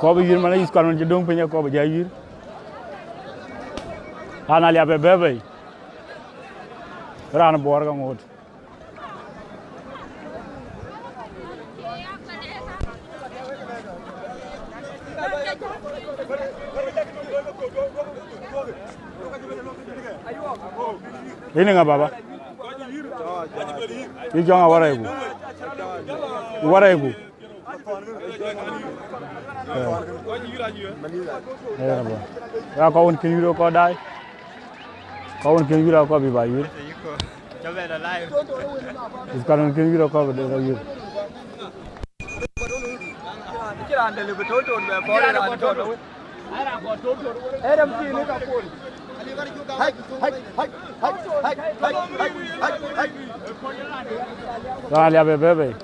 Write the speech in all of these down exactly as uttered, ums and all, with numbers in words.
Kɔp yïr man ayï kuan man cï döŋ piny, akɔp ja yïr. Raan Aliap ë bɛ̈ɛ̈i bei. Raan Bor ka ŋoot. Ini ŋa baba? Yi jɔŋ a warai ku. Warai ku. Eh. Eh, baba. Ya kɔn kën yuro kɔn dai. Kɔn kën yuro kɔn bi ba yuro. Is kɔn kën yuro kɔn bi de yuro. Raan Aliap ë bɛ̈ɛ̈i bei.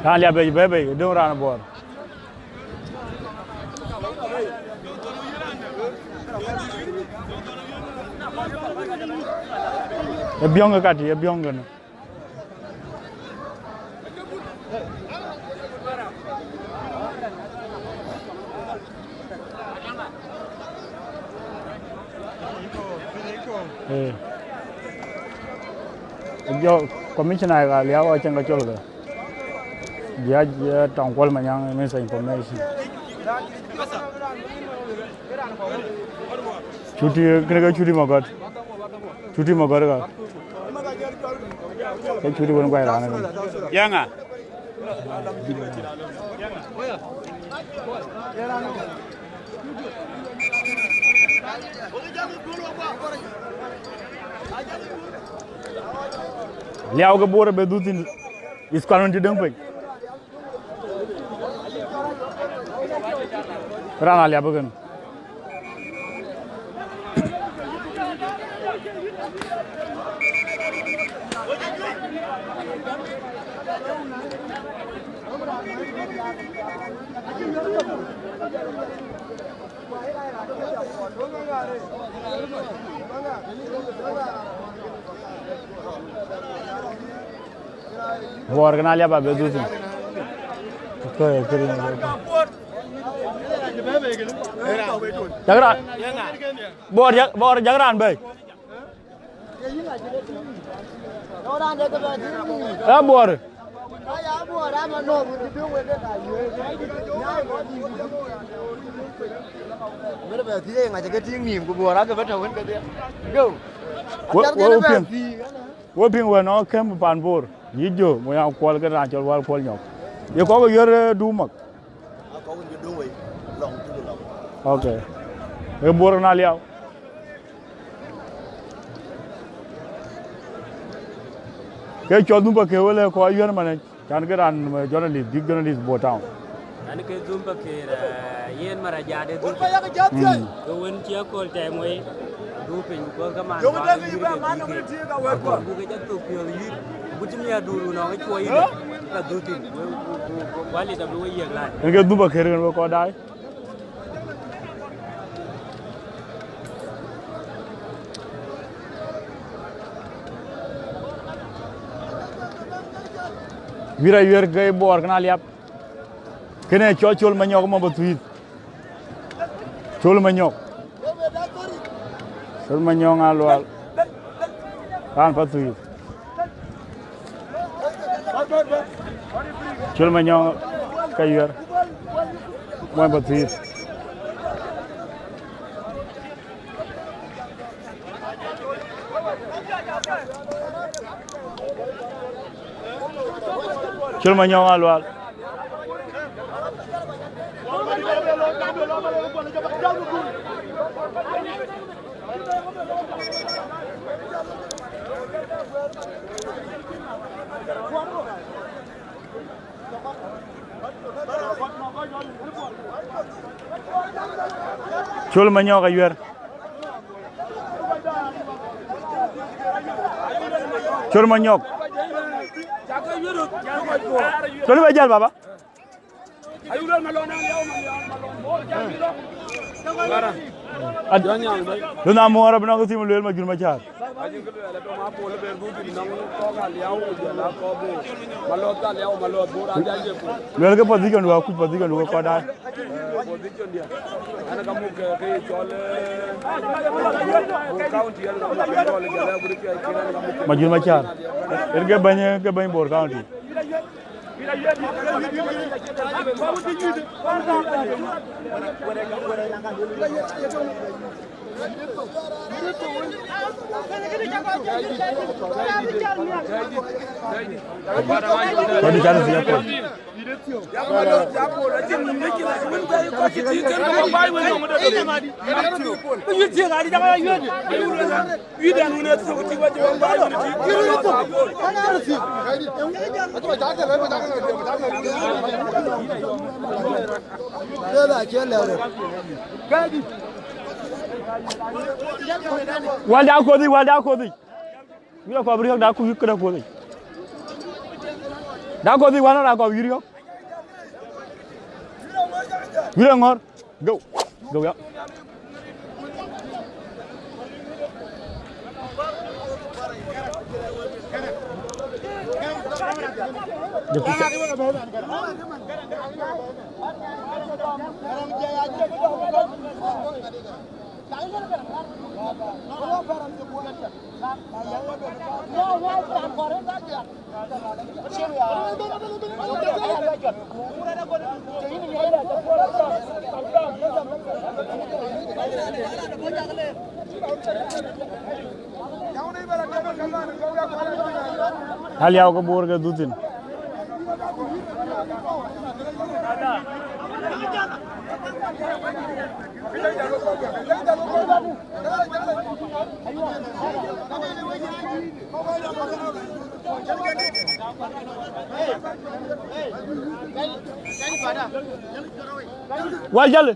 Raan Aliap ë bɛ̈ɛ̈i bei, döŋ raan Bor. Ë biɔ̈ŋ ë kat, ë biɔ̈ŋ kënë. Eh. Jɔ commissioner ka liaw a cɛŋ ka col ka. Bia, eh, tɔŋ Kuɔl Manyaŋ, Minister Information. Cuti, kënë ke Cuti Magɔt. Cuti Magɔt ka. Ke Cuti wën guai raan ka. Yaŋa. Liaw ke Bor be dhuk thïn, is kuan wën cï döŋ piny. Raan Aliap ëkën. Bor kënë Aliap abï dhuk thïn. Kë, kë rin. Jak raan. Bor jak, Bor jak raan bɛ̈ɛ̈i. Ë Bor. Mërë bɛ thiëëc ŋac ke tïŋ nïïm, ku Bor akë bä tɔ̈ wën kedhie. Go. Wo, wo piŋ. Wo piŋ wën ɔ kɛ̈m pan Bor. Yï jö, mo ya kuɔl ke raan cɔl Wal Kuɔl Nyɔk. Ye kɔk yuɛr, eh, Dumak. Ok. E Bor na liau. Ke cɔl Dhumba ke wël e kɔc yuɛr manec. Can ke raan, eh, journalist, big journalist Bor Town. An ke Dhumba ke, eh, yen mara jade Dhumba. Mm. Ke wën cï akɔl tɛm wei, du piny, because ke man kɔn ke yïr ke dhuk ke. Akɔl buk ke jɔ thok piɔ̈ɔ̈th yïr, ku cï miɛt du run ɔŋ cuɔ yïn, ka dhuk thïn. Wali da bi we yiëk lan. En ke Dhumba ke ren we kɔc daai. Wïr ayuɛr ke Bor kën aliap. Kënë cɔl Col Manyɔk mɔ bä thuith. Col Manyɔk. Col Manyɔk aa lual. Raan pa thuith. Col Manyɔk ka yuɛr. Mɔ bä thuith. Col Manyɔk aa lual. Col Manyɔk ayuɛr. Col Manyɔk. Col bɛ jäl, baba. Lun amuɔɔr abï nɔŋ kë thim lueel Majur Macar. Lueel ke position du akuc position du ke kɔn daai. Majur Macar. En ke bɛ̈ny, ke bɛ̈ny Bor County. Kɔc cä thiëëc akɔ̈l. Wal da kodhi, wal da kodhi. Wïr akɔp riɔ̈k, da ku yïk këde kuɔth yic. Da kuɔth yic, wän ë raan kɔp yï riɔ̈k. Wïr aŋɔ̈r. Go. Go ya. Aliau ke Bor ke dhuk thïn. Wal jal.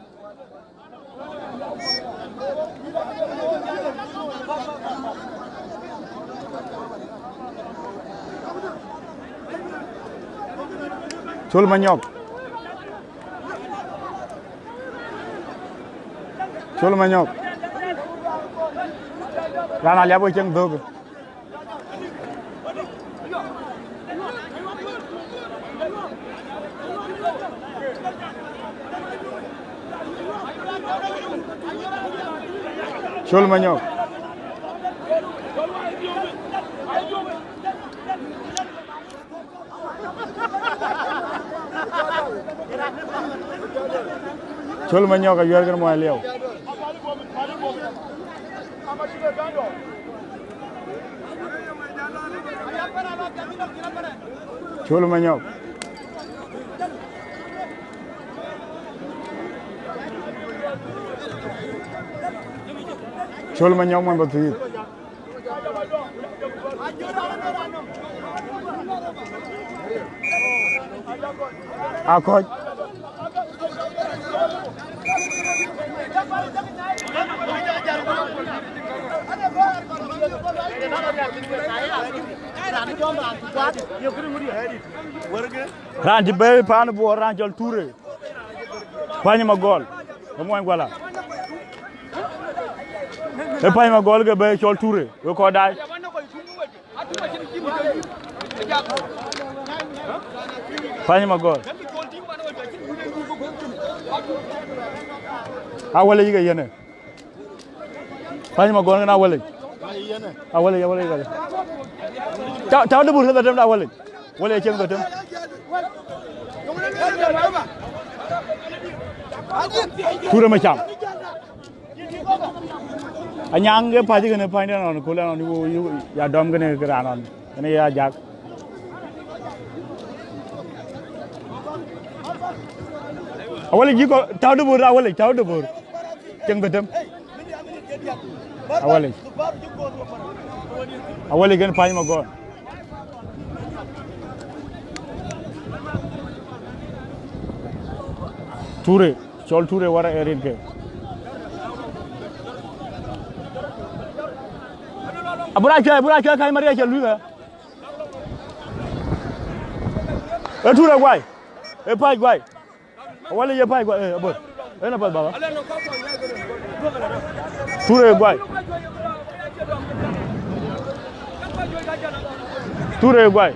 Col Manyɔk. Col Manyɔk. Raan aliap ke cieŋ dhök. Col Manyɔk. Col Manyɔk ayuɛɛr kën muɔny liɛu. Col Manyɔk. Col Manyɔk muɔny Pathuyith. Akɔc. Raan cï bɛ̈ɛ̈i paan Bor, raan cɔl Ture. Pany Magɔl. Ke muɔny Guala. Ee Pany Magɔl ke bɛ̈ɛ̈i cɔl Ture. Wek kɔc daai. Pany Magɔl. Awalec ke yen ë. Pany Magɔl kën Awalec. Awalec, Awalec, Awalec. Tau, tau de bur ke dhetem de Awalec. Awalec acieŋ dhetem. Ture Macam. Anyaŋ ke päc kënë päny de nɔn, kul nɔn, yu, yu, ya dɔm kënë ke raan nɔn. Kënë ya jak. Awalec jiko, tau de bur, Awalec, tau de bur. Cieŋ dhetem. Awalec. Awalec kën Pany Magɔl. Ture, cɔl Ture wara ë rin ke. Abura cuai, abura cuai, kac Maria cɛ luiŋ ë. Ee Ture guai. Ee päc guai. Awalec ye päc guai, eh, abor. Ënë apath baba. Ture guai. Ture guai.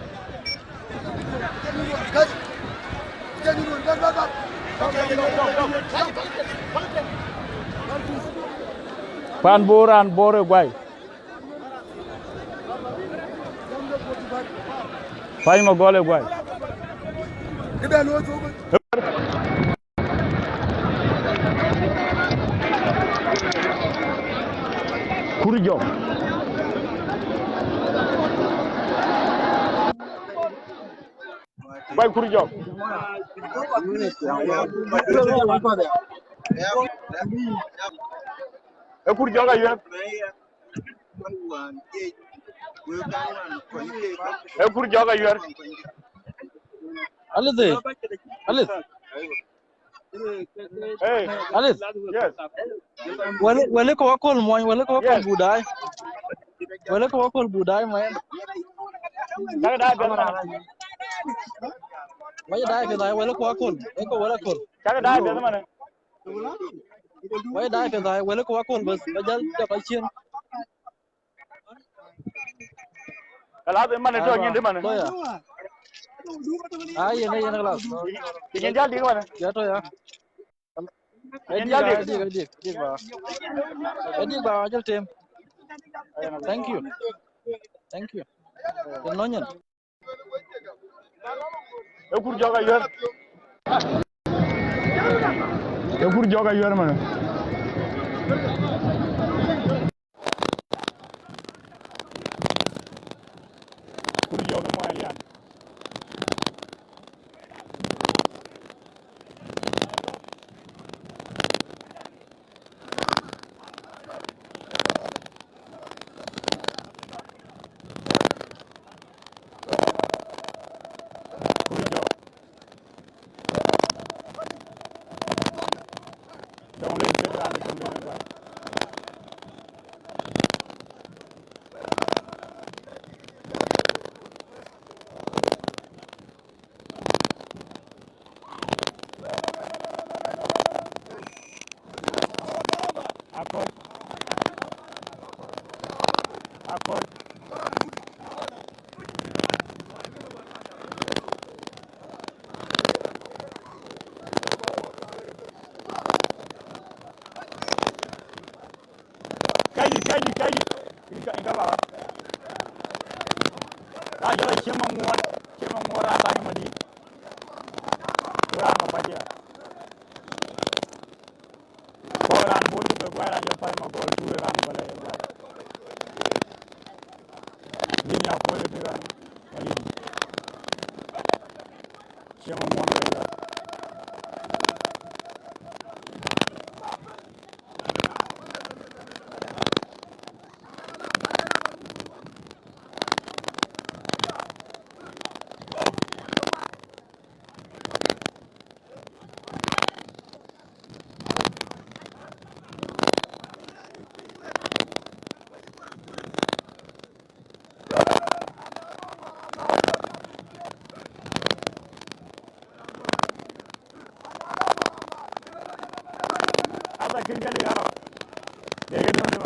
Paan Bor, raan Bor ë guai. Pany Magɔl ë guai. Kur Jɔk. Guai Kur Jɔk. Ee Kur Jɔk ayuɛ̈r. Ee Kur Jɔk ayuɛ̈r. Alith, eh? Alith. Hey. Alith. Yes. Wëlë, wëlë kë wakɔ̈l muɔny, wëlë kë wakɔ̈l. Yes. Budai. Wëlë kë wakɔ̈l budai, man. Cak daai piɛth man. Wëlë daai piɛth, wëlë kë wakɔ̈l. Eko wëlë kɔ̈l. Cak daai piɛth man. Wai daai piɛth ai, wëlë kë wakɔ̈l bas, ba jäl jɔ kɔc cien. Kalas, man ë tɔ̈ nyin dï man. Loya. Ai, yen, yen kalas. Nyin jäl dï man. Ya tɔ̈ ya. Nyin jäl dï. Dik, dik, dik ba. Dik ba, ajal tem. Thank you. Thank you. Yen nɔ̈ nyin. Ee Kur Jɔk ayuɛ̈r. Ee Kur Jɔk ayuɛ̈r man. Kur Jɔk ë muɔny Alian. Akɔc. Akɔc. Kaji, kaji, kaji. Inka, inka baba. Raan jɔl a Ciɛŋ Maŋuɔɔt, Ciɛŋ Maŋuɔɔt raan Bany Madït. Raan Padia. Kɔc raan bol cï ke guai raan jɔ pac ma gɔl cuk raan bä lɛ ye guai. Yïn ya kuɔl ke raan. Ayïn. Cieŋ muɔn ke la. Asa kin jali yaro. Dege no no.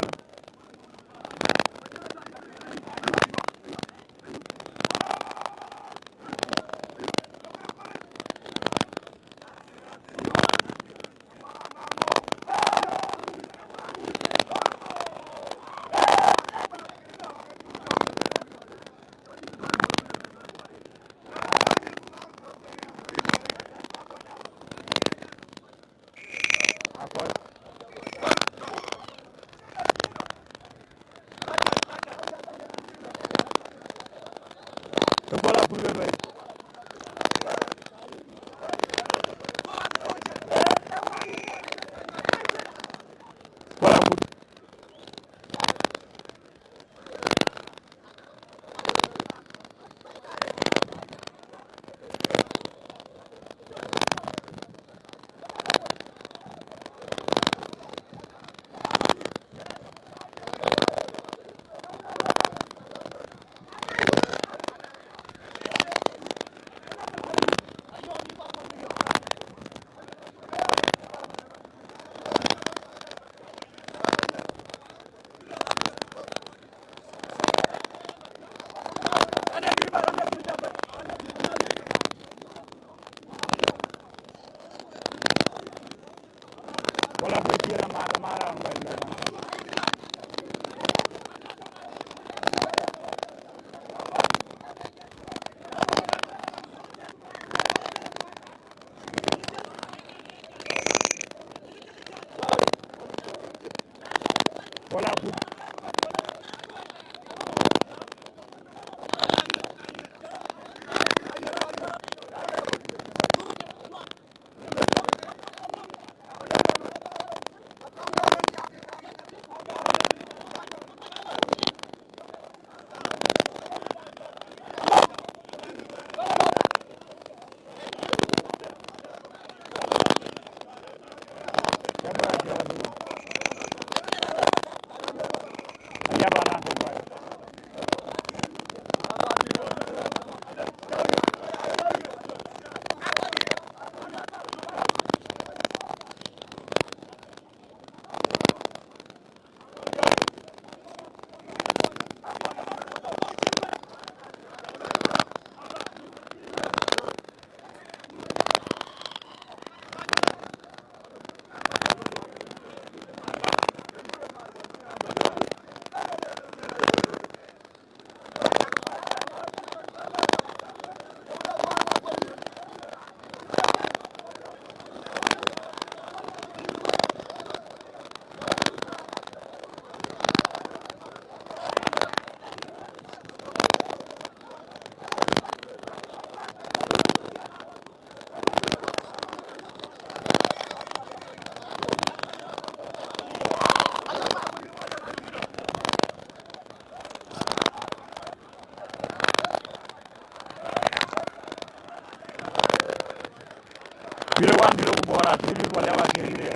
Pïr wan bï rok bɔɔr athïn bï bɔl ya wan kiri de.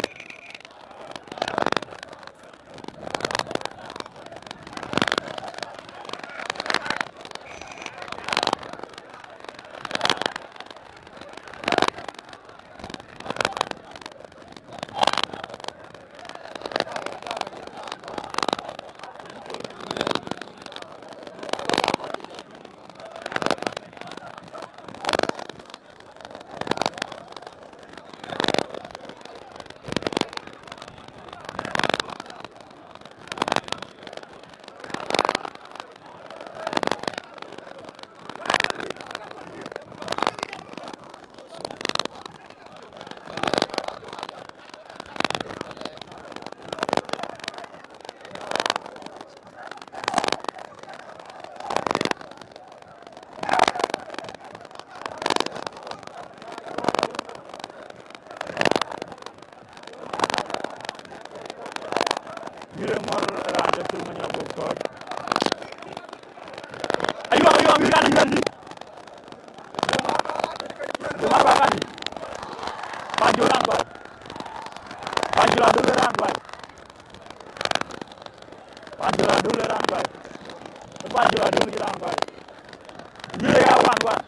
Ayuak, ayuak, ayuak, ayuak. Jɔl aa bäk ɣɛn. Panjul raan guai. Panjul Adul raan guai. Panjul Adul raan guai. Panjul Adul raan guai. Yule ya wan wan.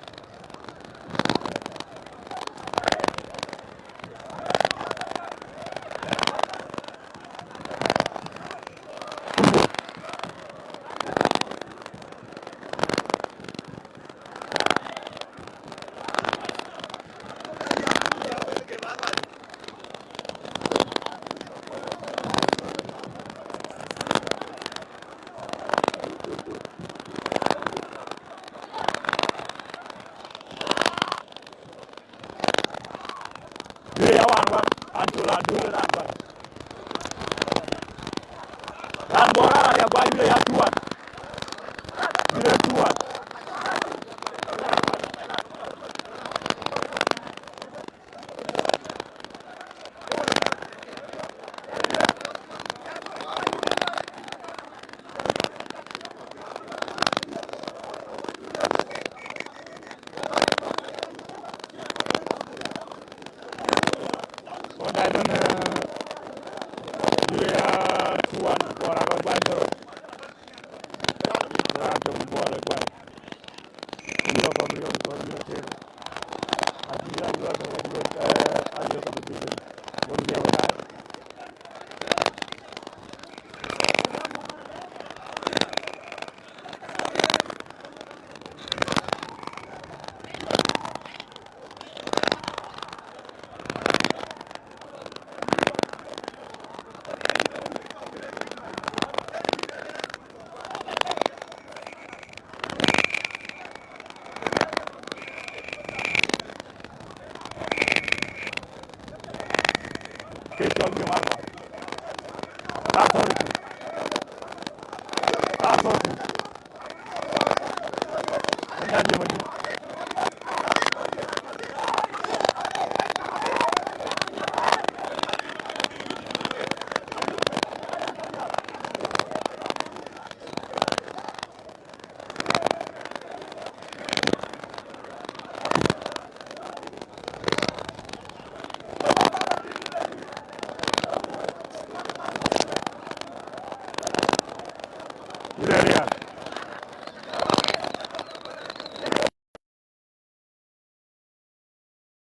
Yule ya wan wan, Panjul Adul raan wan. Raan Bor raan ya guai, yule ya two one. Yule two one. Ke cɔl Nyuar Bor. Authority. Authority. Anya jema di. Yule rial,